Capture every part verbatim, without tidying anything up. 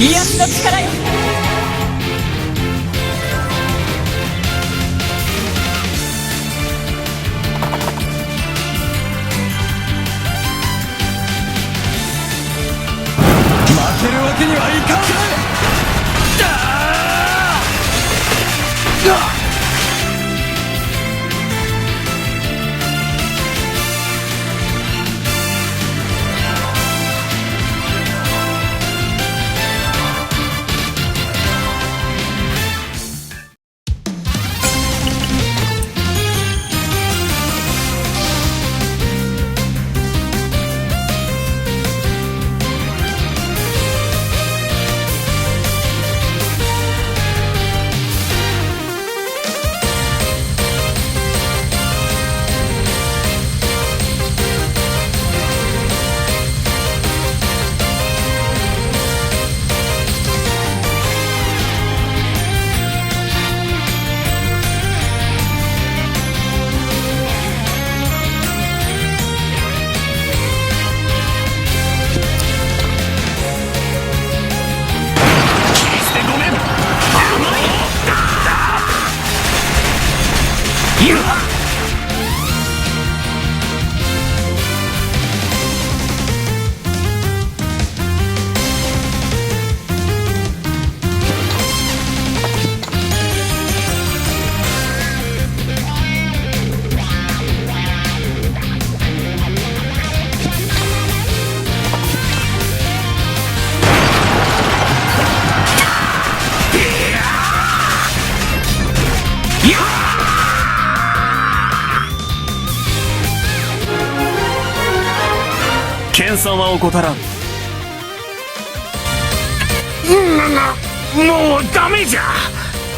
イアンの力よ。負けるわけにはいかん。だー！謙遜は怠らん。な、な、もうダメじゃ。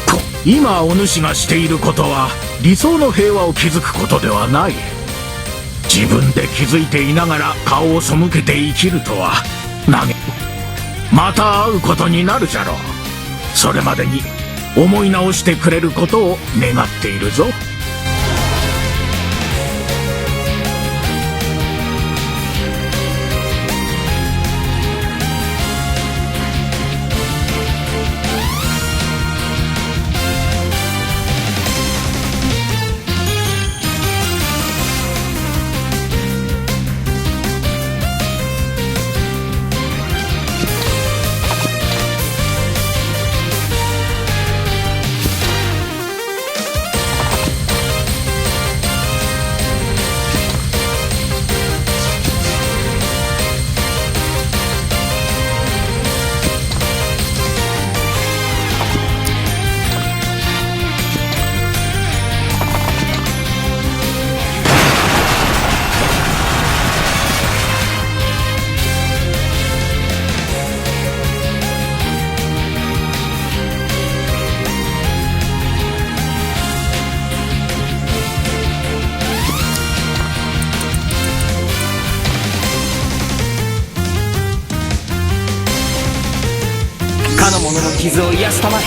こ、今お主がしていることは、理想の平和を築くことではない。自分で気づいていながら顔を背けて生きるとは、投げ、また会うことになるじゃろう。それまでに思い直してくれることを願っているぞ。かの者の傷を癒したまえ。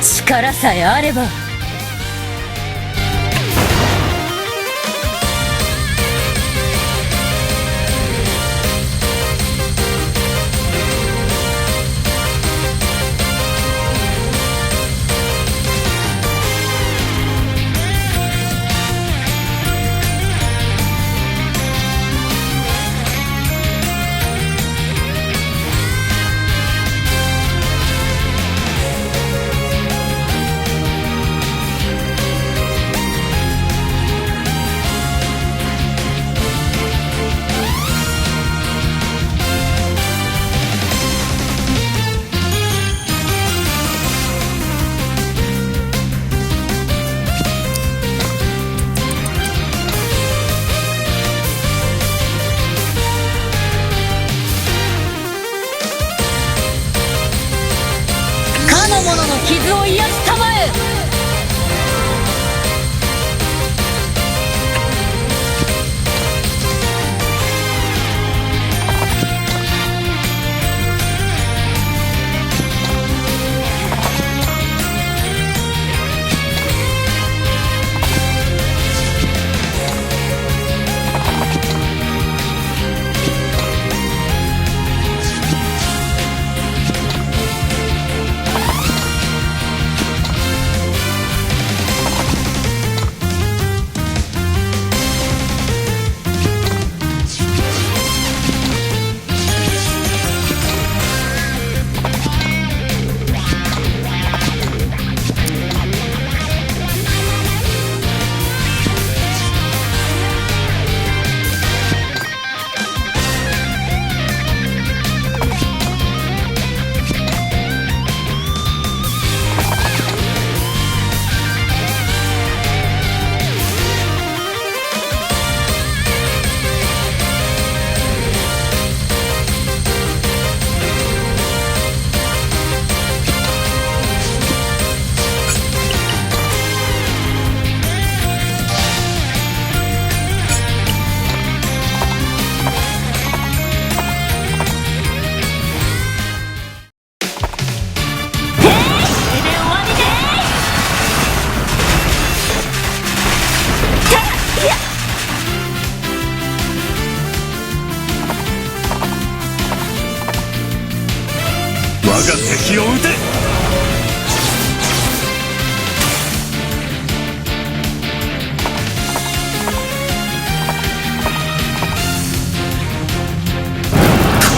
力さえあれば。かの者の傷を癒したまえ。が敵を討て。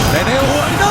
これで終わりだ。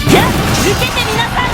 じゃあ、受けてみなさい。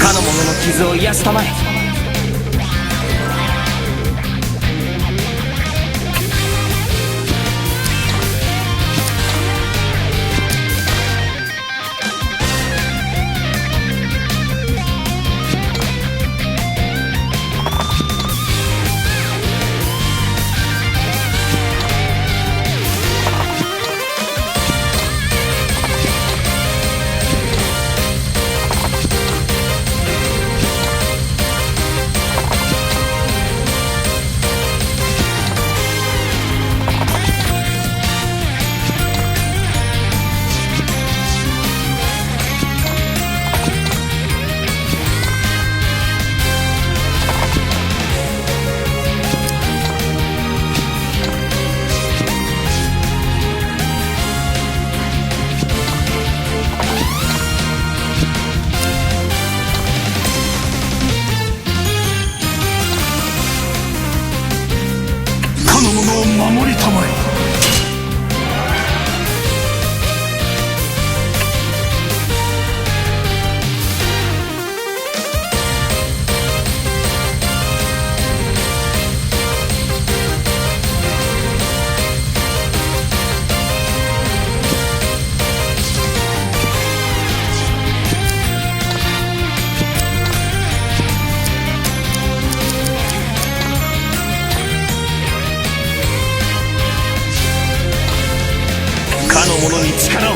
かの者の傷を癒したまえ。のに力を。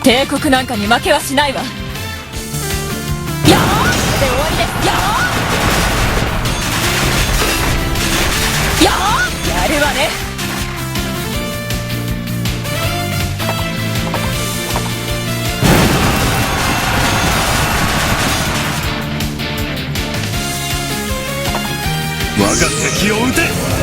帝国なんかに負けはしないわ。 やあ！これで終わりです。やあ！やあ！やるわね。我が敵を討て！